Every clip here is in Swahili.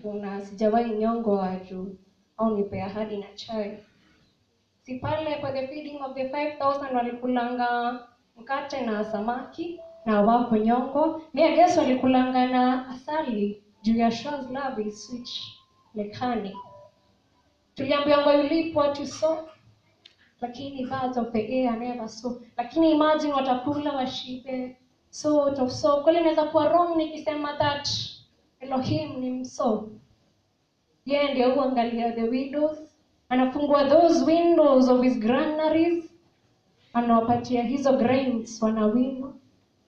mrefu na sijawahi nyongwa juu au nipe ahadi na chai. Si pale kwa the feeding of the 5000 walikulanga mkate na samaki na wako nyongo. Me I guess walikulanga na asali juu ya Yeshua's love is sweet like honey. Tuliambiwa you reap what you sow, lakini birds of the air never sow. Lakini imagine watakula washibe sort of so. Kweli naweza kuwa wrong nikisema that Elohim ni mso. Yeye ndiye huangalia the widows, anafungua those windows of his granaries, anawapatia hizo grains, wanawinwa,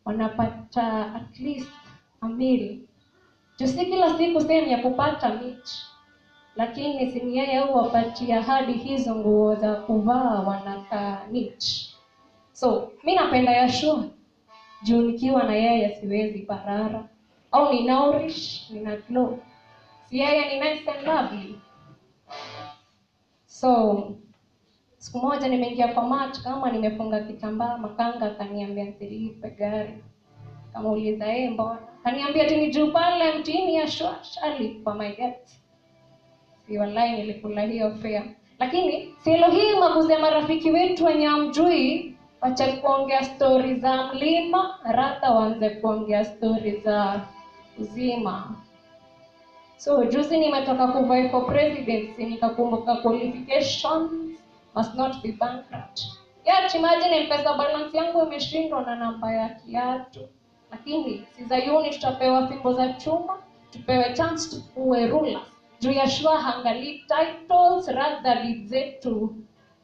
wanapata at least a meal. Si kila siku sehemu ya kupata meat, lakini si yeye huwapatia hadi hizo nguo za kuvaa, wanakaa neat. So mi napenda Yeshua juu nikiwa na yeye siwezi parara, au ni nourish, nina glow. Si yeye ni nice and lovely. So siku moja nimeingia kwa mat kama nimefunga kitambaa, makanga akaniambia nisilipe gari. Kama uliza yeye mbona? Kaniambia ati ni juu pale mtini Yeshua shalipa my debt. Si wallahi nilikula hiyo fare. Lakini si Elohim akuze marafiki wetu wenye amjui, wacha kuongea story za mlima, rata waanze kuongea story za uzima. So juzi nimetoka kuvie for presidency, nikakumbuka qualifications must not be bankrupt. Yeah, imagine M-Pesa balance yangu imeshindwa na namba ya kiatu. Lakini si Zayuni tutapewa fimbo za chuma, tupewe chance tukuwe rulers. Juu Yeshua haangalii titles, rather deeds zetu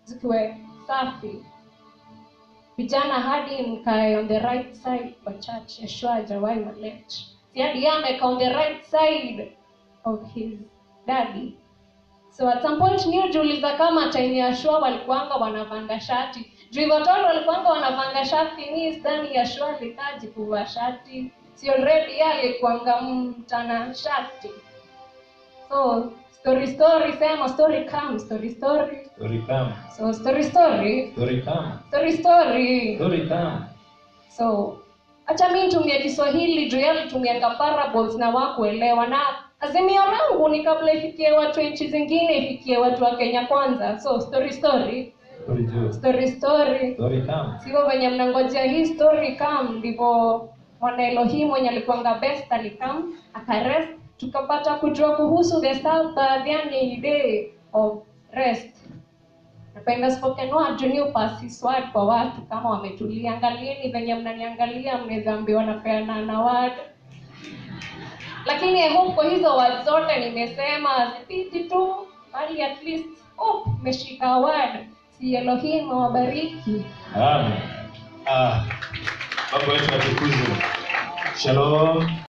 zikiwe safi. Vijana hadi mkae on the right side kwa church, Yeshua hajawahi wa left. Si hadi yeye amekaa on the right side of his daddy. So at some point niujiuliza kama time ya Yeshua walikuanga wanavanga shati. Juu hivyo watoto walikuanga wanavanga shati, ni sidhani Yeshua alikaji kuvaa shati. Si already yeye alikuanga mtana shati. So story story sema story come, story story. Story come. So story story. Story come. Story story. Story come. So acha mimi nitumie Kiswahili juu yeye alitumianga parables na wakuelewa, na azimio langu ni kabla ifikie watu nchi zingine ifikie watu wa Kenya kwanza. So story story. Story juu. Story story. Story come. Sio venye mnangojea hii story come, ndivyo mwana Elohim mwenye alikuanga best alikam akarest, tukapata kujua kuhusu the Sabbath, yani day of rest. Napenda spoken word juu ni upasi word kwa watu kama wametulia. Angalieni venye mnaniangalia, mnaweza ambiwa napeana na word. Lakini I hope kwa hizo words zote nimesema zipiti tu, bali at least hope mmeshika word. Si Elohim awabariki. Amen. Baba wetu atukuzwe. Shalom.